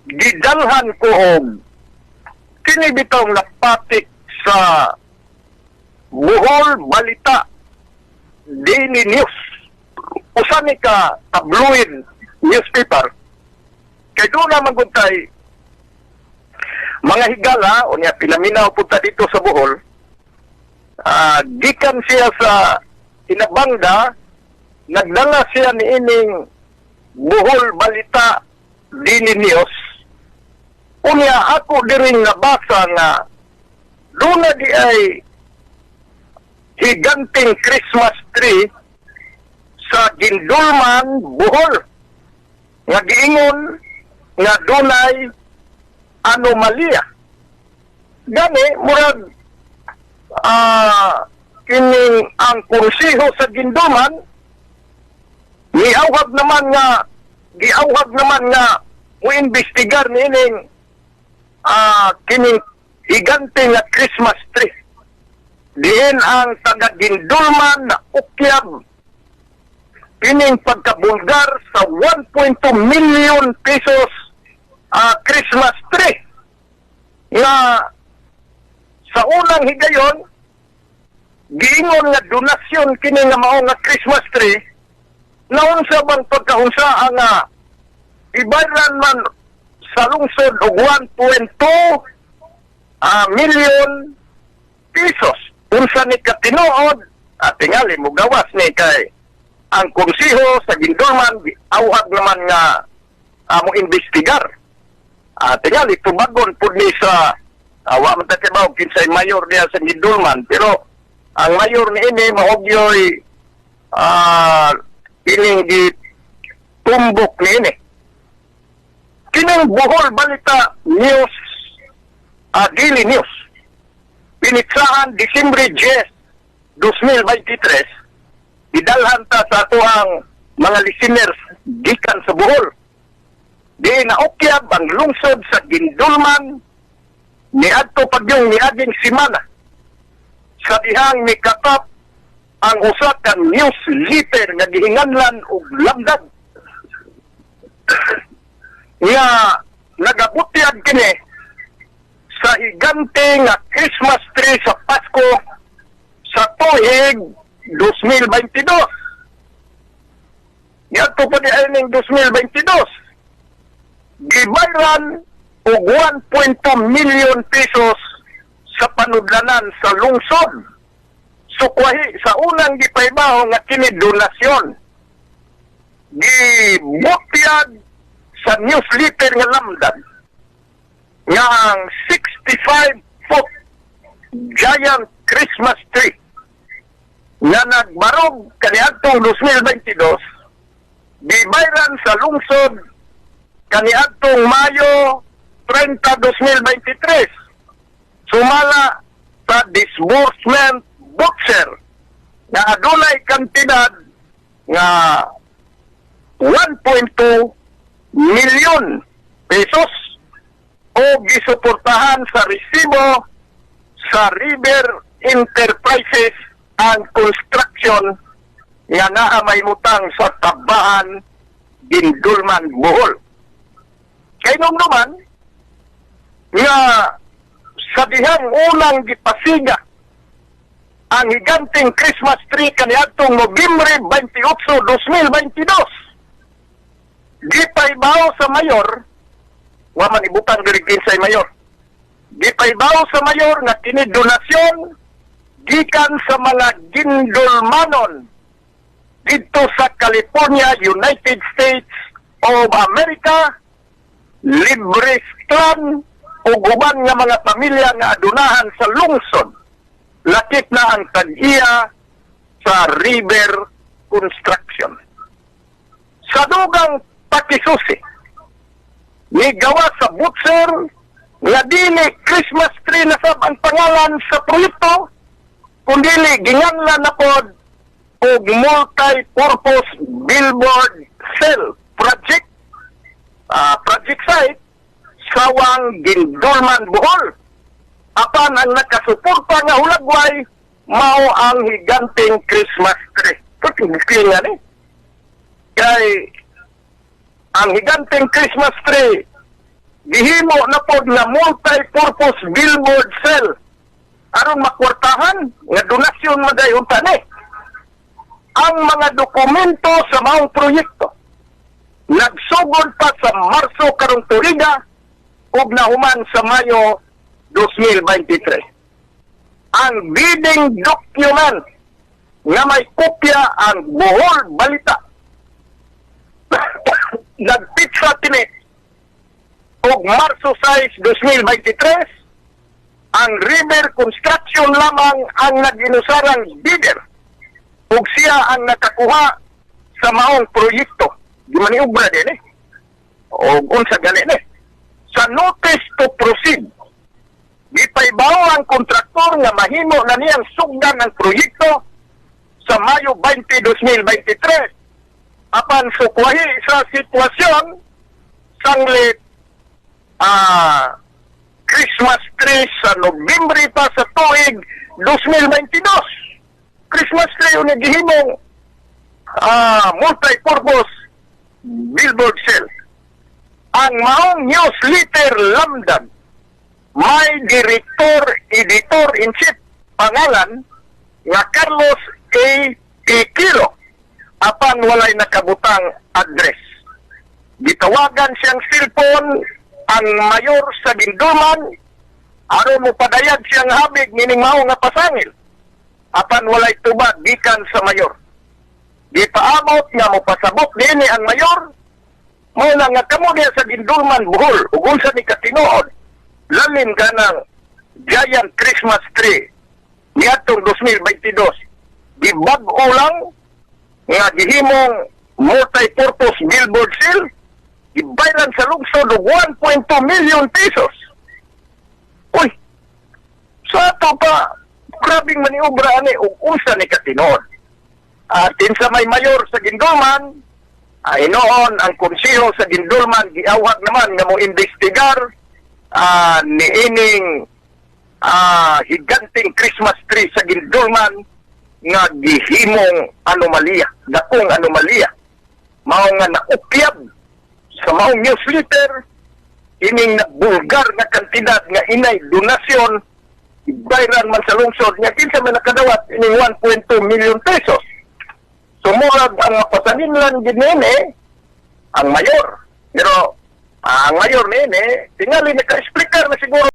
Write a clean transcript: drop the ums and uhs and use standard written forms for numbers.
Gidalhan ko og kini bitong napatik sa Bohol Balita Daily News. Usa ni ka tabloid newspaper kay doon naman gud tay mga higala o niya pinaminaw punta dito sa Bohol. Gikan siya sa Inabanga, nagdala siya ni ining Bohol Balita Daily News. Unya ako diring nabasa nga doon na di ay higanting Christmas tree sa Gindulman, Bohol, nga giingon nga dunay anomalya. Gani murag kining ang konseho sa Gindulman niauhag naman nga giauhag naman nga moimbestigar niining kining higante nga Christmas tree diin ang taga Gindulman na ukyab kining pagkabulgar sa 1.2 million pesos Christmas tree nga sa unang higayon giingon nga donasyon kini nga mao nga Christmas tree. Naunsa bang pagkaunsa ang ibayran man sa lungsod og 1.2 million pesos? Unsa ni katinuod at tingali mo gawas ni kay ang konseho sa Gindulman auhag naman nga mo investigar. Tingali tubagon pud ni sa wa man ta kibaw kinsay mayor diha sa Gindulman, pero ang mayor ni ini maogyoy kining gitumbok ni ini. Kining Bohol Balita News, Daily News, pinitsahan Disyembre 10, 2023, gidalhan ta sa atuang mga listeners gikan sa Bohol. Di naukyab ang lungsod sa Gindulman niadto pagyong niaging simana sa dihang mikatap ang usa ka newsletter nga gihinganlan og Lamdag nga nagabutyag kini sa higante nga Christmas tree sa Pasko sa tuig 2022. Niadto pa di ay ning 2022. Gibayran og 1.2 million pesos sa panudlanan sa lungsod. Sukwahi sa unang gipaybaho nga kini donasyon. Gibutyag sa newsletter nga Lamdan nga ang 65-foot giant Christmas tree nga nagbarog kaniadtong 2022 gibayran sa lungsod kaniadtong Mayo 30, 2023 sumala sa disbursement voucher nga adunay kantidad nga 1.2 milyon pesos o gisuportahan sa resibo sa River Enterprises and Construction nga naa may mutang sa Tabahan, Gindulman, Bohol. Kay naman nga sa dihang unang gipasiga ang higanting Christmas tree kaniadtong Nobyembre 28, 2022, gipaybaw sa mayor, wa man ibutang diri kinsay mayor, gipaybaw sa mayor nga kini donasyon gikan sa mga Gindulmanon didto sa California, United States of America, Libres clan ug uban nga mga pamilya nga adunahan sa lungsod, lakip na ang tag-iya sa River Construction. Sa dugang pakisusi, nigawa sa voucher nga dili Christmas tree na sab ang pangalan sa proyekto, kundili ginganlan na pod og multi-purpose billboard cell project, project site Sawang, Gindulman, Bohol. Apan ang nakasuporta nga hulagway mao ang higanting Christmas tree. Ito nga ni. Kay ang higanting Christmas tree Gihimo na pod nga multi-purpose billboard cell aron makwartahan nga donasyon maday unta ni. Ang mga dokumento sa maong proyekto nagsugod pa sa Marso karong tuiga ug nahuman sa Mayo 2023. Ang bidding document nga may kopya ang Bohol Balita nagpitsa kini og Marso 6, 2023. Ang River Construction lamang ang nag-inusarang bidder ug siya ang nakakuha sa maong proyekto. Di maniubra din eh. O unsa gani ni. Sa notice to proceed, gipaybaw ang kontraktor nga mahimo na niyang sugdan ang proyekto sa Mayo 20, 2023. Apan sukwahi sa sitwasyon, sanglit Christmas tree sa Nobyembre pa sa tuig 2022. Christmas tree yung gihimong multi-purpose billboard cell. Ang maong newsletter Lamdan may director, editor-in-chief pangalan nga Carlos A. Iquiro apan walay nakabutang address. Gitawagan siyang cellphone ang mayor sa Guindulman aron mo padayag siyang habig nining mao nga pasangil. Apan walay tubag gikan sa mayor. Gipaabot nga mopasabot dinhi ang mayor, mao na nga kamo diya sa Guindulman, Bohol, ug unsa ni katinuod lalim ka ng giant Christmas tree niadtong 2022 gibag-o lang nga gihimong multi-purpose billboard seal, gibayran sa lungsod og 1.2 million pesos. Uy, sa ato pa, grabing maniobra ani ug unsa ni katinuod. Atin sa may mayor sa Guindulman, ay noon ang konseho sa Guindulman giawhag naman nga mo investigar niining higanting Christmas tree sa Guindulman nga gihimong anomalya, dakong anomalya. Mao nga naukyab sa maong newsletter ining bulgar nga kantidad nga inay donasyon bayran man sa lungsod nga kinsa man nakadawat ining 1.2 million pesos. So murag ang mapasaninlan gid nini ang mayor. Pero ang mayor nini tingali naka-explicar na siguro.